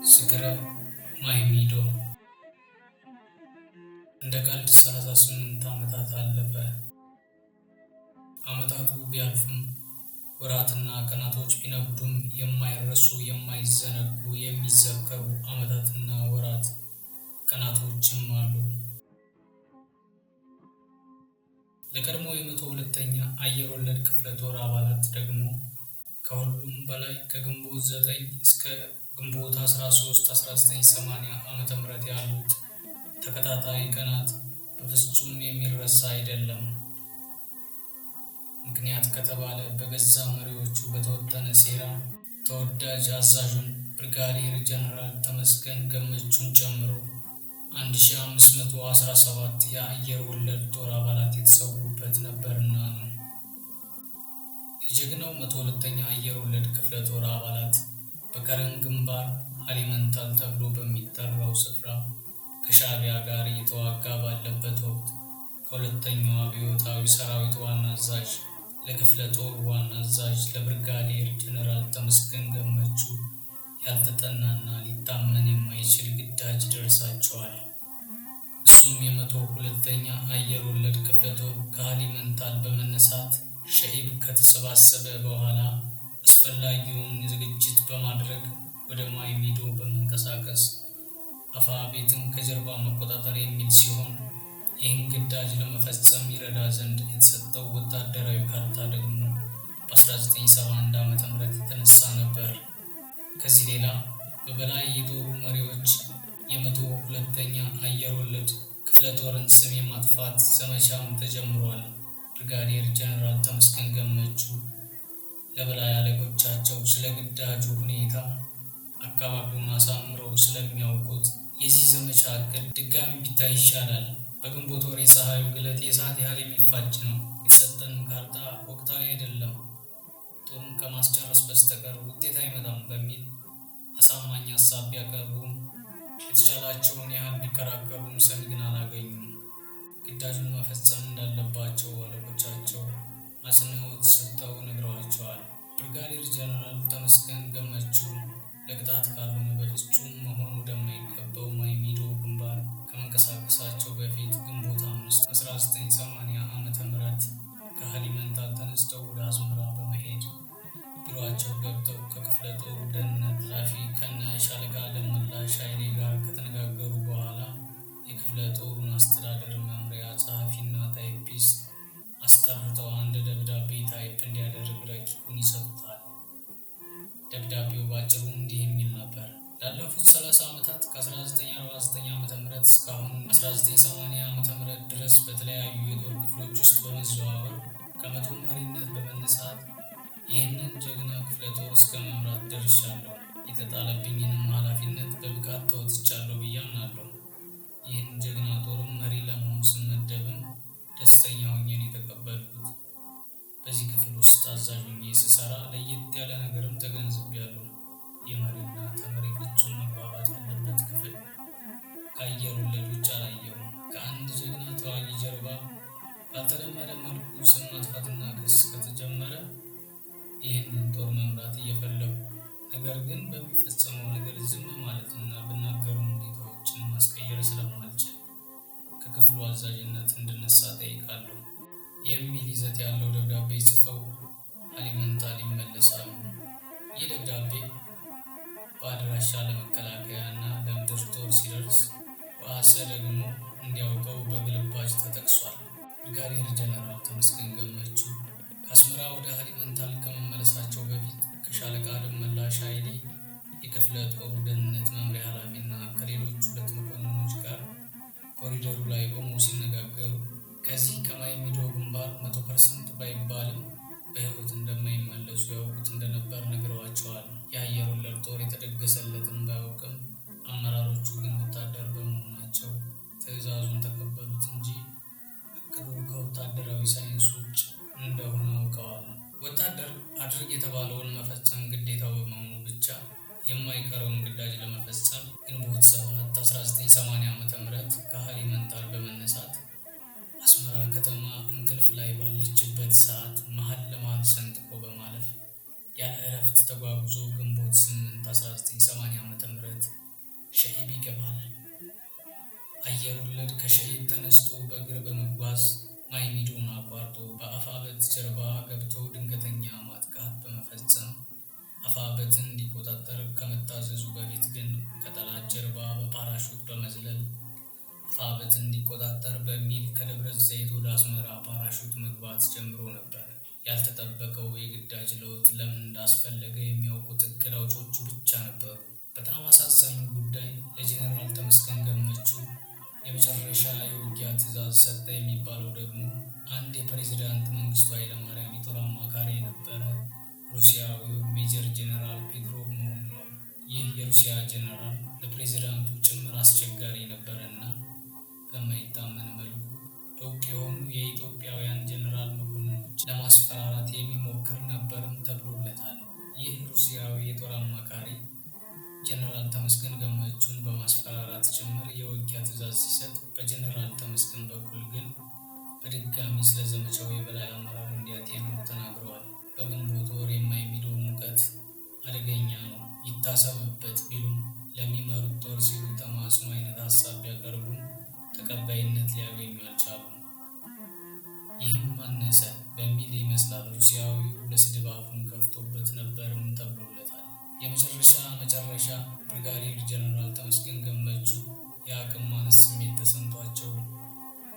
ዝክረ ማይሚዶ። እንደ ቀልድ 38 ዓመታት አለፈ። ዓመታቱ ቢያልፍም፣ ወራትና ቀናቶች ቢነጉዱም፣ የማይረሱ፣ የማይዘነጉ፣ የሚዘከሩ ዓመታትና ወራት ቀናቶችም አሉ። ለቀድሞ የ102ኛ አየር ወለድ ክፍለ ጦር አባላት ደግሞ ከሁሉም በላይ ከግንቦት 9 እስከ ግንቦት 13 1980 ዓ.ም ያሉት ተከታታይ ቀናት በፍጹም የሚረሳ አይደለም። ምክንያት ከተባለ በገዛ መሪዎቹ በተወጠነ ሴራ ተወዳጅ አዛዡን ብርጋዴር ጀነራል ተመስገን ገመቹን ጨምሮ 1517 የአየር ወለድ ጦር አባላት የተሰዉበት ነበርና ነው። የጀግናው 102ኛ አየር ወለድ ክፍለ ጦር አባላት በከረን ግንባር ሃሊመንታል ተብሎ በሚጠራው ስፍራ ከሻዕቢያ ጋር እየተዋጋ ባለበት ወቅት ከሁለተኛው አብዮታዊ ሰራዊት ዋና አዛዥ ለክፍለ ጦር ዋና አዛዥ ለብርጋዴር ጀነራል ተመስገን ገመቹ ያልተጠናና ሊታመን የማይችል ግዳጅ ደርሳቸዋል። እሱም የ102ኛ አየር ወለድ ክፍለ ጦር ከሃሊመንታል በመነሳት ሸኢብ ከተሰባሰበ በኋላ አስፈላጊውን ዝግጅት በማድረግ ወደ ማይሚዶ በመንቀሳቀስ አፋቤትን ከጀርባ መቆጣጠር የሚል ሲሆን፣ ይህን ግዳጅ ለመፈጸም ይረዳ ዘንድ የተሰጠው ወታደራዊ ካርታ ደግሞ በ1971 ዓ.ም የተነሳ ነበር። ከዚህ ሌላ በበላይ የጦሩ መሪዎች የ102ኛ አየር ወለድ ክፍለ ጦርን ስም የማጥፋት ዘመቻም ተጀምሯል። ብርጋዴር ጀነራል ተመስገን ገመቹ ለበላይ አለቆቻቸው ስለ ግዳጁ ሁኔታ አካባቢውን አሳምረው ስለሚያውቁት የዚህ ዘመቻ እቅድ ድጋሚ ቢታይ ይሻላል። በግንቦት ወር የፀሐዩ ግለት የእሳት ያህል የሚፋጅ ነው። የተሰጠን ካርታ ወቅታዊ አይደለም። ጦሩን ከማስጨረስ በስተቀር ውጤት አይመጣም በሚል አሳማኝ ሀሳብ ቢያቀርቡም፣ የተቻላቸውን ያህል ቢከራከሩም ሰሚ ግን አላገኙም። ግዳጁን መፈጸም እንዳለባቸው አለቆቻቸው አጽንኦት ሰጥተው ነግረዋቸዋል። ብርጋዴር ጀነራል ተመስገን ገመቹ ለቅጣት ካልሆነ በፍጹም መሆን ወደማይገባው ማይሚዶ ግንባር ከመንቀሳቀሳቸው በፊት ግንቦት 5 1980 ዓ.ም ከሃሊመንታል ተነስተው ወደ አስመራ በመሄድ ቢሮአቸው ገብተው ከክፍለ ጦሩ ደህንነት ኃላፊ ከነ ሻለቃ ደመላሽ ኃይሌ ጋር ከተነጋገሩ በኋላ የክፍለ ጦሩን አስተዳደር መምሪያ ጸሐፊና ታይፒስት አስጠርተው አንድ ደብዳቤ ታይፕ እንዲያደርግ ረቂቁን ይሰጡታል። ደብዳቤው ባጭሩ እንዲህ የሚል ነበር። ላለፉት 30 ዓመታት ከ1949 ዓ.ም እስካሁን 1980 ዓ.ም ድረስ በተለያዩ የጦር ክፍሎች ውስጥ በመዘዋወር ከመቶ መሪነት በመነሳት ይህንን ጀግና ክፍለ ጦር እስከ መምራት ደርሻለሁ። የተጣለብኝንም ኃላፊነት በብቃት ተወጥቻለሁ ብዬ አምናለሁ። ይህን ጀግና ጦርም መሪ ለመሆን ስመደብም ደስተኛ ሆኜ ነው የተቀበልኩት። በዚህ ክፍል ውስጥ አዛዥ ሆኜ ስሰራ ለየት ያለ ነገርም ተገንዝቤያለሁ። የመሪና ተመሪ ፍጹም መግባባት ያለበት ክፍል ከአየር ወለድ ውጭ አላየሁም። ከአንድ ጀግና ተዋጊ ጀርባ ባልተለመደ መልኩ ስም ማጥፋትና ክስ ከተጀመረ ይህንን ጦር መምራት እየፈለኩ ነገር ግን በሚፈጸመው ነገር ዝም ማለትና ብናገርም ሁኔታዎችን ማስቀየር ስለማልችል ከክፍሉ አዛዥነት እንድነሳ ጠይቃለሁ የሚል ይዘት ያለው ደብዳቤ ጽፈው ሃሊመንታል ይመለሳሉ። ይህ ደብዳቤ በአድራሻ ለመከላከያ እና ለምድር ጦር ሲደርስ ወአሰ ደግሞ እንዲያውቀው በግልባጭ ተጠቅሷል። ብርጋዴር ጀነራል ተመስገን ገመቹ ከአስመራ ወደ ሃሊመንታል ከመመለሳቸው በፊት ከሻለቃ ደመላሽ ኃይሌ የክፍለ ጦሩ ደህንነት መምሪያ ኃላፊና ከሌሎች ሁለት መኮንኖች ጋር ኮሪደሩ ላይ ቆመው ሲነጋገሩ ከዚህ ከማይሚዶ ግንባር 100% ባይባልም በሕይወት እንደማይመለሱ ያውቁት እንደነበር ነግረዋቸዋል። የአየር ወለድ ጦር የተደገሰለትን ባያውቅም አመራሮቹ ግን ወታደር በመሆናቸው ትዕዛዙን ተቀበሉት እንጂ እቅዱ ከወታደራዊ ሳይንስ ውጭ እንደሆነ አውቀዋል። ወታደር አድርግ የተባለውን መፈጸም ግዴታው በመሆኑ ብቻ የማይቀረውን ግዳጅ ለመፈጸም ግንቦት 7 1980 ዓ.ም ከሃሊመንታል በመነሳት አስመራ ከተማ እንቅልፍ ላይ ባለችበት ሰዓት መሀል ለመሀል ሰንጥቆ በማለፍ ያለ እረፍት በእረፍት ተጓጉዞ ግንቦት 8 1980 ዓ.ም ሸኢብ ይገባል። አየር ወለድ ከሸኢብ ተነስቶ በእግር በመጓዝ ማይሚዶን አቋርጦ በአፋበት ጀርባ ገብቶ ድንገተኛ ማጥቃት በመፈጸም አፋበትን እንዲቆጣጠር ከመታዘዙ በፊት ግን ከጠላት ጀርባ በፓራሹት በመዝለል አፋበትን እንዲቆጣጠር በሚል ከደብረ ዘይት ወደ አስመራ ፓራሹት መግባት ጀምሮ ነበር። ያልተጠበቀው የግዳጅ ለውጥ ለምን እንዳስፈለገ የሚያውቁት እቅድ አውጪዎቹ ብቻ ነበሩ። በጣም አሳዛኙ ጉዳይ ለጄኔራል ተመስገን ገመቹ የመጨረሻ የውጊያ ትዕዛዝ ሰጠ የሚባለው ደግሞ አንድ የፕሬዝዳንት መንግስቱ ኃይለማርያም የጦር አማካሪ የነበረ ሩሲያዊው ሜጀር ጄኔራል ፔትሮቭ መሆኑ ነው። ይህ የሩሲያ ጄኔራል ለፕሬዝዳንቱ ጭምር አስቸጋሪ ነበረና በማይታመን መልኩ እውቅ የሆኑ የኢትዮጵያውያን ጄኔራል መኮንኖች ለማስፈራራት የሚሞክር ነበርም ተብሎለታል። ይህ ሩሲያዊ የጦር አማካሪ ጄኔራል ተመስገን ገመቹን በማስፈራራት ጭምር የውጊያ ትዕዛዝ ሲሰጥ፣ በጄኔራል ተመስገን በኩል ግን በድጋሚ ስለ ዘመቻው የበላይ አመራር እንዲያጤኑ ተናግረዋል። በግንቦት ወር የማይሚዶ ሙቀት አደገኛ ነው፣ ይታሰብበት ቢሉም ለሚመሩት ጦር ሲሉ ተማጽኖ አይነት ሀሳብ ቢያቀርቡም ተቀባይነት ሊያገኙ አልቻሉም። ይህም አነሰ በሚል ይመስላል ሩሲያዊው ለስድብ አፉን ከፍቶበት ነበርም ተብሎለታል። የመጨረሻ መጨረሻ ብርጋዴር ጄኔራል ተመስገን ገመቹ የአቅም ማነስ ስሜት ተሰምቷቸው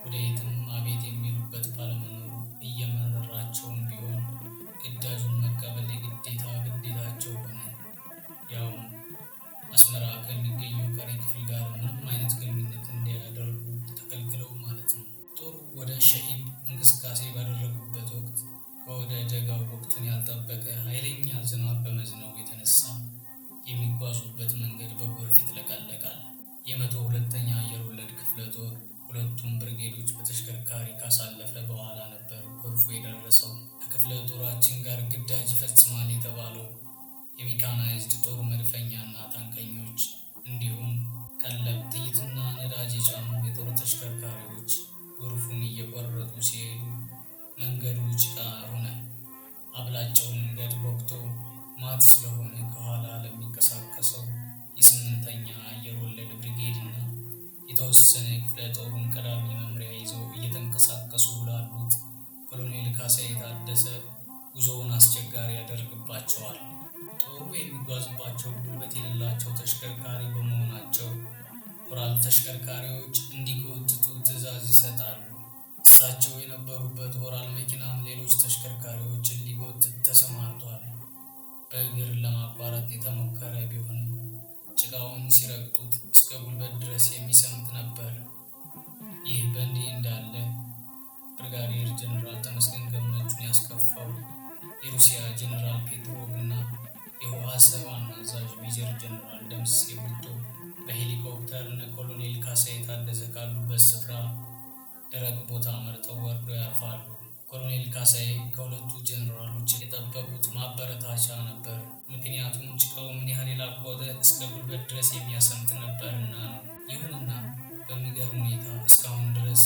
ወደ የትም አቤት የሚሉበት ባለመኖሩ እየመረራቸውም ቢሆን ግዳጁን መቀበል የግዴታ ግዴታቸው ሆነ። ያውም አስመራ ከሚገኘው ቀሪ ክፍል ጋር ምንም አይነት ግንኙነት እንዲያደርጉ ተከልክለው ማለት ነው። ጦሩ ወደ ሸኢብ እንቅስቃሴ ባደረጉበት ወቅት ከወደ ደጋው ወቅቱን ያልጠበቀ ኃይለኛ ዝናብ በመዝነቡ የተነሳ የሚጓዙበት መንገድ በጎርፍ ይጥለቀለቃል። የ102ኛ አየር ወለድ ክፍለ ጦር ሁለቱም ብርጌዶች በተሽከርካሪ ካሳለፈ በኋላ ነበር ጎርፉ የደረሰው። ከክፍለ ጦራችን ጋር ግዳጅ ይፈጽማል የተባለው የሜካናይዝድ ጦር መድፈኛና ታንከኞች እንዲሁም ቀለብ ጥይትና ነዳጅ የጫኑ የጦር ተሽከርካሪዎች ጎርፉን እየቆረጡ ሲሄዱ መንገዱ ጭቃ ሆነ። አብላጫው መንገድ ቦክቶ ማት ስለሆነ ከኋላ ለሚንቀሳቀሰው የ8ኛ አየር ወለድ ብርጌድና የተወሰነ የክፍለ ጦሩን ቀዳሚ መምሪያ ይዘው እየተንቀሳቀሱ ላሉት ኮሎኔል ካሳዬ ታደሰ ጉዞውን አስቸጋሪ ያደርግባቸዋል። ጦሩ የሚጓዝባቸው ጉልበት የሌላቸው ተሽከርካሪ በመሆናቸው ኦራል ተሽከርካሪዎች እንዲጎትቱ ትዕዛዝ ይሰጣሉ። እሳቸው የነበሩበት ኦራል መኪናም ሌሎች ተሽከርካሪዎችን ሊጎትት ተሰማርቷል። በእግር ለማቋረጥ የተሞከረ ቢሆንም ጭቃውን ሲረግጡት እስከ ጉልበት ድረስ የሚሰምጥ ነበር። ይህ በእንዲህ እንዳለ ብርጋዴር ጄኔራል ተመስገን ገመቹን ያስከፋው የሩሲያ ጄኔራል ፔትሮቭ እና የህወሓት ዋና አዛዥ ሜጀር ጄኔራል ደምሴ ቡልቶ በሄሊኮፕተር እነ ኮሎኔል ካሳዬ ታደሰ ካሉበት ስፍራ ደረቅ ቦታ መርጠው ወርደው ያርፋሉ። ኮሎኔል ካሳዬ ከሁለቱ ጄኔራሎች የጠበቁት ማበረታቻ ነበር። ምክንያቱም ጭቃው ምን ያህል የላቆተ እስከ ጉልበት ድረስ የሚያሰምጥ ነበርና ነው። ይሁንና በሚገርም ሁኔታ እስካሁን ድረስ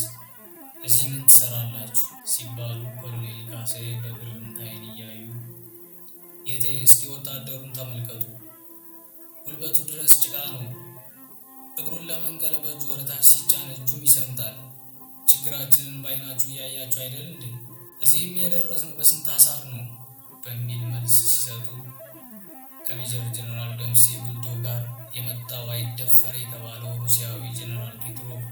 እዚህ ምን ትሰራላችሁ ሲባሉ ኮሎኔል ካሳዬ በግርምት ዓይን እያዩ ጌቴ እስኪ ወታደሩን ተመልከቱ፣ ጉልበቱ ድረስ ጭቃ ነው። እግሩን ለመንቀል በእጁ ወደታች ሲጫን እጁም ይሰምጣል። ችግራችንን በዓይናችሁ እያያችሁ አይደል እንዴ? እዚህም የደረስነው በስንት አሳር ነው በሚል መልስ ሲሰጡ ከሜጀር ጄኔራል ደምሴ ቡልቶ ጋር የመጣው አይደፈር የተባለው ሩሲያዊ ጄኔራል ፔትሮቭ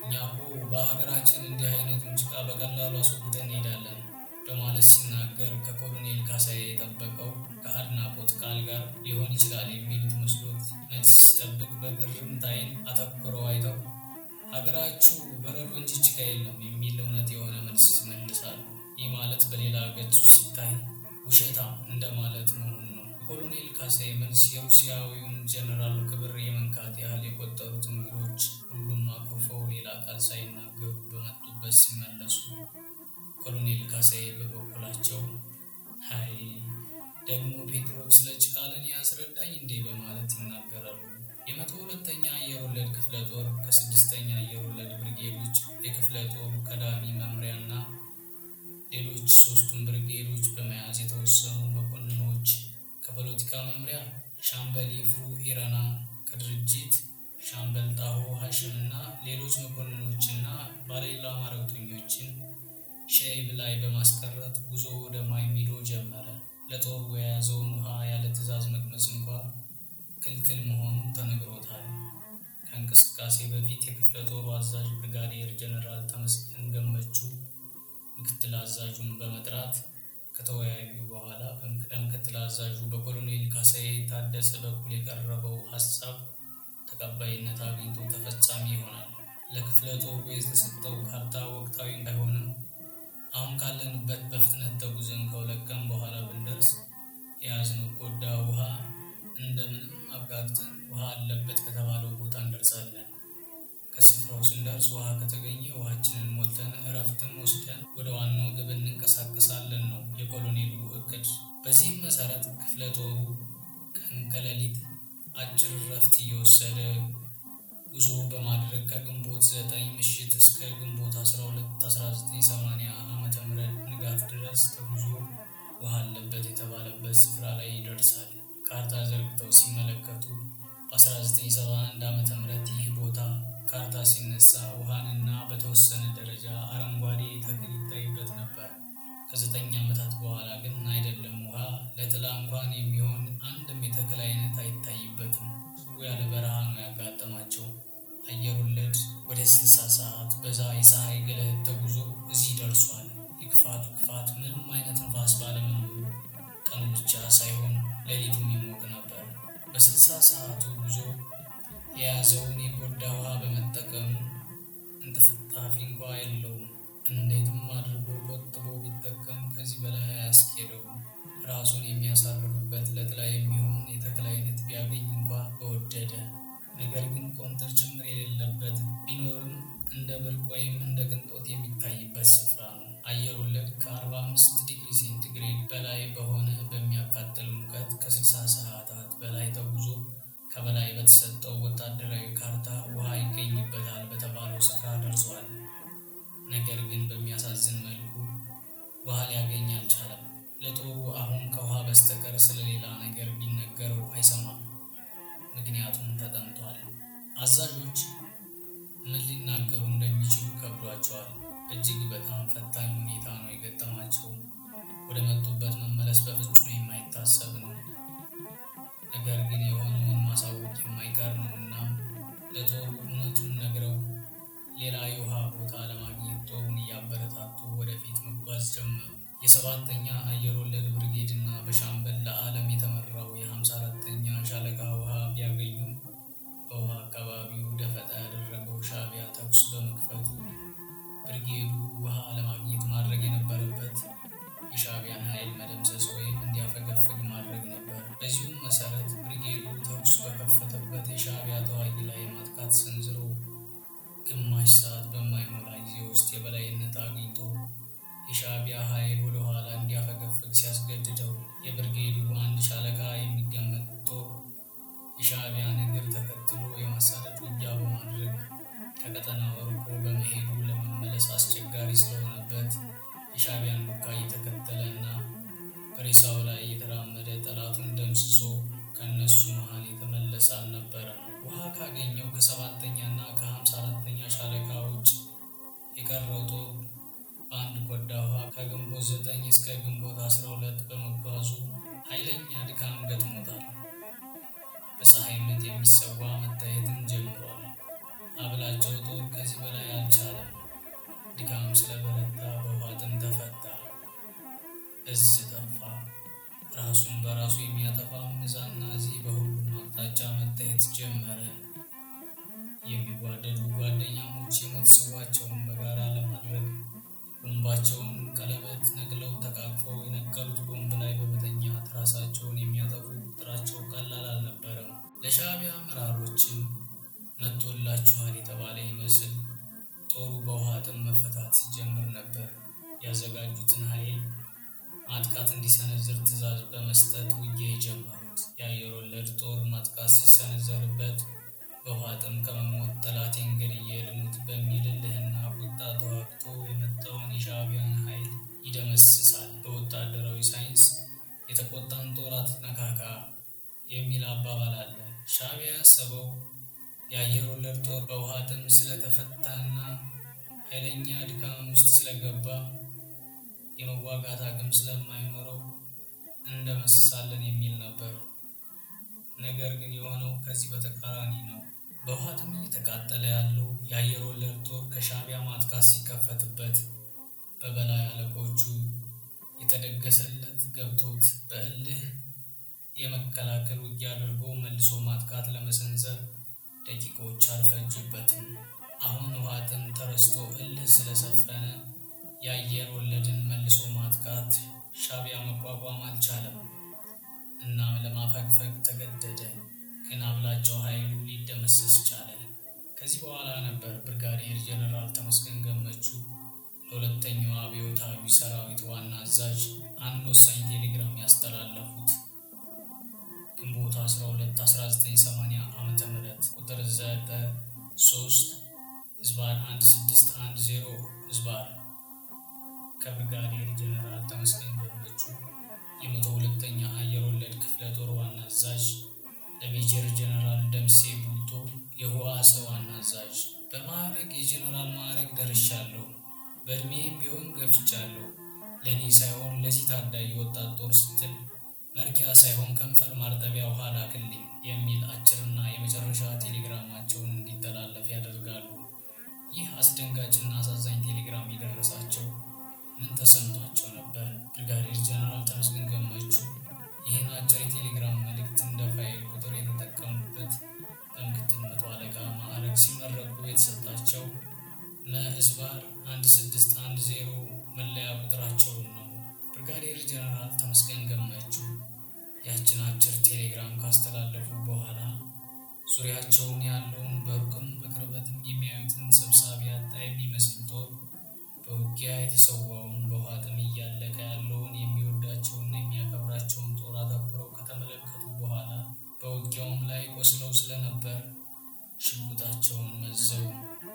እኛ እኮ በሀገራችን እንዲህ አይነቱን ጭቃ በቀላሉ አስወግደን እንሄዳለን በማለት ሲናገር ከኮሎኔል ካሳዬ የጠበቀው ከአድናቆት ቃል ጋር ሊሆን ይችላል የሚሉት መስሎት መልስ ሲጠብቅ በግርምት ዓይን አተኩረው አይተው ሀገራችሁ በረዶ እንጂ ጭቃ የለም የሚል እውነት የሆነ መልስ ይመልሳሉ። ይህ ማለት በሌላ ገጹ ሲታይ ውሸታም እንደማለት መሆኑ ነው። የኮሎኔል ካሳዬ መልስ የሩሲያዊውን ጄኔራል ክብር የመንካት ያህል የቆጠሩት እንግዶች ሁሉም አኩርፈው ሌላ ቃል ሳይናገሩ በመጡበት ሲመለሱ፣ ኮሎኔል ካሳዬ በበኩላቸው ሀይ ደግሞ ፔትሮቭ ስለ ጭቃ ለኔ ያስረዳኝ እንዴ በማለት ይናገራሉ። የ102ኛ አየር ወለድ ክፍለ ጦር ከ6ኛ አየር ወለድ ብርጌዶች የክፍለ ጦሩ ቀዳሚ መምሪያና ሌሎች ሶስቱን ብርጌዶች በመያዝ የተወሰኑ መኮንኖች ሻምበል ይፍሩ ኢረና ከድርጅት፣ ሻምበል ጣሆ ሐሽም እና ሌሎች መኮንኖችና ባለሌላ ማዕረግተኞችን ሸይብ ላይ በማስቀረት ጉዞ ወደ ማይሚዶ ጀመረ። ለጦሩ የያዘውን ውሃ ያለ ትዕዛዝ መቅመስ እንኳ ክልክል መሆኑ ተነግሮታል። ከእንቅስቃሴ በፊት የክፍለ ጦሩ አዛዥ ብርጋዴር ጀነራል ተመስገን ገመቹ ምክትል አዛዡን በመጥራት ከተወያዩ በኋላ በምክትል አዛዡ በኮሎኔል ካሳዬ ታደሰ በኩል የቀረበው ሀሳብ ተቀባይነት አግኝቶ ተፈጻሚ ይሆናል። ለክፍለ ጦሩ የተሰጠው ካርታ ወቅታዊ ባይሆንም አሁን ካለንበት በፍጥነት ተጉዘን ከ2 ቀን በኋላ ብንደርስ የያዝነው ኮዳ ውሃ እንደምንም አብቃቅተን ውሃ አለበት ከተባለው ቦታ እንደርሳለን። ከስፍራው ስንደርስ ውሃ ከተገኘ ውሃችንን ሞልተን እረፍትም ወስደን ወደ ዋናው ግብ እንንቀሳቀሳለን ነው የኮሎኔሉ እቅድ። በዚህም መሰረት ክፍለ ጦሩ ቀን ከሌሊት አጭር እረፍት እየወሰደ ጉዞ በማድረግ ከግንቦት 9 ምሽት እስከ ግንቦት 12 1980 ዓ.ም ንጋት ድረስ ተጉዞ ውሃ አለበት የተባለበት ስፍራ ላይ ይደርሳል። ካርታ ዘርግተው ሲመለከቱ በ1971 ዓ.ም ይህ ቦታ ካርታ ሲነሳ ውሃንና በተወሰነ ደረጃ አረንጓዴ ተክል ይታይበት ነበር። ከ9 ዓመታት በኋላ ግን አይደለም ውሃ፣ ለጥላ እንኳን የሚሆን አንድም የተክል አይነት አይታይበትም። ያለ በረሃ ነው ያጋጠማቸው። አየር ወለድ ወደ 60 ሰዓት በዛ የፀሐይ ግለት ተጉዞ እዚህ ደርሷል። የክፋቱ ክፋት ምንም አይነት ንፋስ ባለመኖሩ ቀኑ ብቻ ሳይሆን ሌሊቱም ይሞቅ ነበር። በ60 ሰዓቱ ጉዞ የያዘውን የኮዳ ውሃ በመጠቀሙ እንጥፍጣፊ እንኳ የለውም። እንዴትም አድርጎ ቆጥቦ ቢጠቀም ከዚህ በላይ አያስኬደውም። ራሱን የሚያሳርፍበት ለጥላ የሚሆን የተክል አይነት ቢያገኝ እንኳ በወደደ። ነገር ግን ቆንጥር ጭምር የሌለበት፣ ቢኖርም እንደ ብርቅ ወይም እንደ ቅንጦት የሚታይበት ስፍራ ነው። አየር ወለድ ከ45 ዲግሪ ሴንቲግሬድ በላይ በሆነ በሚያቃጥል ሙቀት ከ60 ሰዓታት በላይ ተጉዞ ከበላይ በተሰጠው ወታደራዊ ካርታ ውሃ ይገኝበታል በተባለው ስፍራ ደርሷል። ነገር ግን በሚያሳዝን መልኩ ውሃ ሊያገኝ አልቻለም። ለጦሩ አሁን ከውሃ በስተቀር ስለሌላ ነገር ቢነገረው አይሰማም። ምክንያቱም ተጠምቷል። አዛዦች ምን ሊናገሩ እንደሚችሉ ከብዷቸዋል። እጅግ በጣም ፈታኝ ሁኔታ ነው የገጠማቸው። ወደ መጡበት መመለስ በፍጹም የማይታሰብ ነው። ነገር ግን የሆነውን ማሳወቅ የማይቀር ነው እና ለጦሩ እውነቱን ነግረው ሌላ የውሃ ቦታ ለማግኘት ጦሩን እያበረታቱ ወደፊት መጓዝ ጀመሩ። የሰባተኛ አየር ወለድ ብርጌድ እና በሻምበል ለዓለም የተመራው የ54ኛ ሻለቃ ውሃ ቢያገኙም በውሃ አካባቢው ደፈጣ ያደረገው ሻዕቢያ ተኩስ በመክፈቱ ብርጌዱ ውሃ ለማግኘት ማድረግ የነበረበት የሻዕቢያን ኃይል መደምሰስ ወይም እንዲያፈገፍግ ማድረግ ነበር። በዚሁም መሰረት ብርጌዱ ተኩስ በከፈተበት የሻዕቢያ ተዋጊ ላይ ማጥቃት ሰንዝሮ ግማሽ ሰዓት በማይሞላ ጊዜ ውስጥ የበላይነት አግኝቶ የሻዕቢያ ኃይል ወደ ኋላ እንዲያፈገፍግ ሲያስገድደው፣ የብርጌዱ አንድ ሻለቃ የሚገመት ጦር የሻዕቢያን እግር ተከትሎ የማሳደድ ውጊያ በማድረግ ከቀጠናው ርቆ በመሄዱ ለመመለስ አስቸጋሪ ስለሆነበት የሻዕቢያን ዱካ እየተከተለ እና በሬሳው ላይ እየተራመደ ጠላቱን ደምስሶ ከእነሱ መሃል የተመለሰ አልነበረም። ውሃ ካገኘው ከሰባተኛ እና ከ54ኛ ሻለቃ ውጭ የቀረው ጦር በአንድ ኮዳ ውሃ ከግንቦት 9 እስከ ግንቦት 12 በመጓዙ ኃይለኛ ድካም ገጥሞታል። በፀሐይ ምት የሚሰዋ መታየትም ጀምሯል። አብላጫው ጦር ከዚህ በላይ አልቻለም። ድካም ስለበረታ በውሃ ጥም ተፈታ። እዝ ጠፋ። ራሱን በራሱ የሚያጠፋ እዛና እዚህ በሁሉም አቅጣጫ መታየት ጀመረ። የሚዋደዱ ጓደኛሞች የሞት ጽዋቸውን በጋራ ለማድረግ ቦምባቸውን ቀለበት ነቅለው ተቃቅፈው የነቀሉት ቦምብ ላይ በመተኛት ራሳቸውን የሚያጠፉ ቁጥራቸው ቀላል አልነበረም። ለሻዕቢያ አመራሮችም መጥቶላችኋል የተባለ ይመስል ጦሩ በውሃ ጥም መፈታት ሲጀምር ነበር ያዘጋጁትን ኃይል ማጥቃት እንዲሰነዝር ትዕዛዝ በመስጠት ውጊያ የጀመሩት። የአየር ወለድ ጦር ማጥቃት ሲሰነዘርበት በውሃ ጥም ከመሞት ጠላቴን ገድዬ ልሙት በሚል እልህና ቁጣ ተዋግቶ የመጣውን የሻዕቢያን ኃይል ይደመስሳል። በወታደራዊ ሳይንስ የተቆጣን ጦር አትነካካ የሚል አባባል አለ። ሻዕቢያ ያሰበው የአየር ወለድ ጦር በውሃ ጥም ስለተፈታና ኃይለኛ ድካም ውስጥ ስለገባ የመዋጋት አቅም ስለማይኖረው እንደመስሳለን የሚል ነበር። ነገር ግን የሆነው ከዚህ በተቃራኒ ነው። በውሃ ጥም እየተቃጠለ ያለው የአየር ወለድ ጦር ከሻዕቢያ ማጥቃት ሲከፈትበት በበላይ አለቆቹ የተደገሰለት ገብቶት በእልህ የመከላከል ውጊያ አድርጎ መልሶ ማጥቃት ለመሰንዘር ደቂቃዎች አልፈጁበትም። አሁን ውሃ ጥም ተረስቶ እልህ ስለሰፈነ የአየር ወለድን መልሶ ማጥቃት ሻዕቢያ መቋቋም አልቻለም። እናም ለማፈግፈግ ተገደደ። ግን አብላጫው ኃይሉ ሊደመሰስ ቻለ። ከዚህ በኋላ ነበር ብርጋዴር ጀነራል ተመስገን ገመቹ ለሁለተኛው አብዮታዊ ሰራዊት ዋና አዛዥ አንድ ወሳኝ ቴሌግራም ያስተላለፉት። ግንቦት 12 1980 ዓ.ም ቁጥር 93 ዝባር 1610 ዝባር ከብርጋዴር ጀነራል ተመስገን ገመቹ የ102ኛ አየር ወለድ ክፍለ ጦር ዋና አዛዥ ለሜጀር ጀነራል ደምሴ ቡልቶ የህዋስ ዋና አዛዥ። በማዕረግ የጀነራል ማዕረግ ደርሻለሁ። በእድሜም ቢሆን ገፍቻለሁ። ለእኔ ሳይሆን ለዚህ ታዳጊ ወጣት ጦር ስትል መርኪያ ሳይሆን ከንፈር ማርጠቢያ ውሃ ላክልኝ የሚል አጭርና የመጨረሻ ቴሌግራማቸውን እንዲተላለፍ ያደርጋሉ። ይህ አስደንጋጭና አሳዛኝ ቴሌግራም የደረሳቸው ምን ተሰምቷቸው ነበር? ብርጋዴር ጀነራል ተመስገን ገመቹ ይህን አጭር የቴሌግራም መልእክት እንደ ፋይል ቁጥር የተጠቀሙበት በምክትል መቶ አለቃ ማዕረግ ሲመረቁ የተሰጣቸው መ-ዝባር 1610 መለያ ቁጥራቸውን ነው። ብርጋዴር ጀነራል ተመስገን ገመቹ ያችን አጭር ቴሌግራም ካስተላለፉ በኋላ ዙሪያቸውን ያለውን በሩቅም በቅርበትም የሚያዩትን ሰብሳቢ ያጣ የሚመስል ጦር፣ በውጊያ የተሰዋውን፣ በውሃ ጥም እያለቀ ያለውን የሚወዳቸውንና የሚያከብራቸውን ጦር አተኩረው ከተመለከቱ በኋላ በውጊያውም ላይ ቆስለው ስለነበር ሽጉጣቸውን መዘው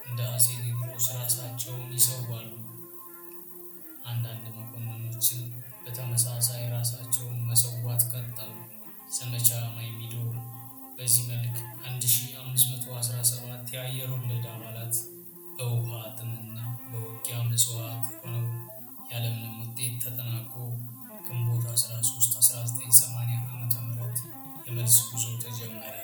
እንደ አፄ ቴዎድሮስ ራሳቸውን ይሰዋሉ። አንዳንድ መኮንኖችም በተመሳሳይ ራሳቸውን መሰዋት ቀጠሉ። ዘመቻ ማይሚዶ በዚህ መልክ 1517 የአየር ወለድ አባላት በውሃ ጥምና በውጊያ መስዋዕት ሆነው ያለምንም ውጤት ተጠናቆ ግንቦት 13 1980 ዓ.ም የመልስ ጉዞ ተጀመረ።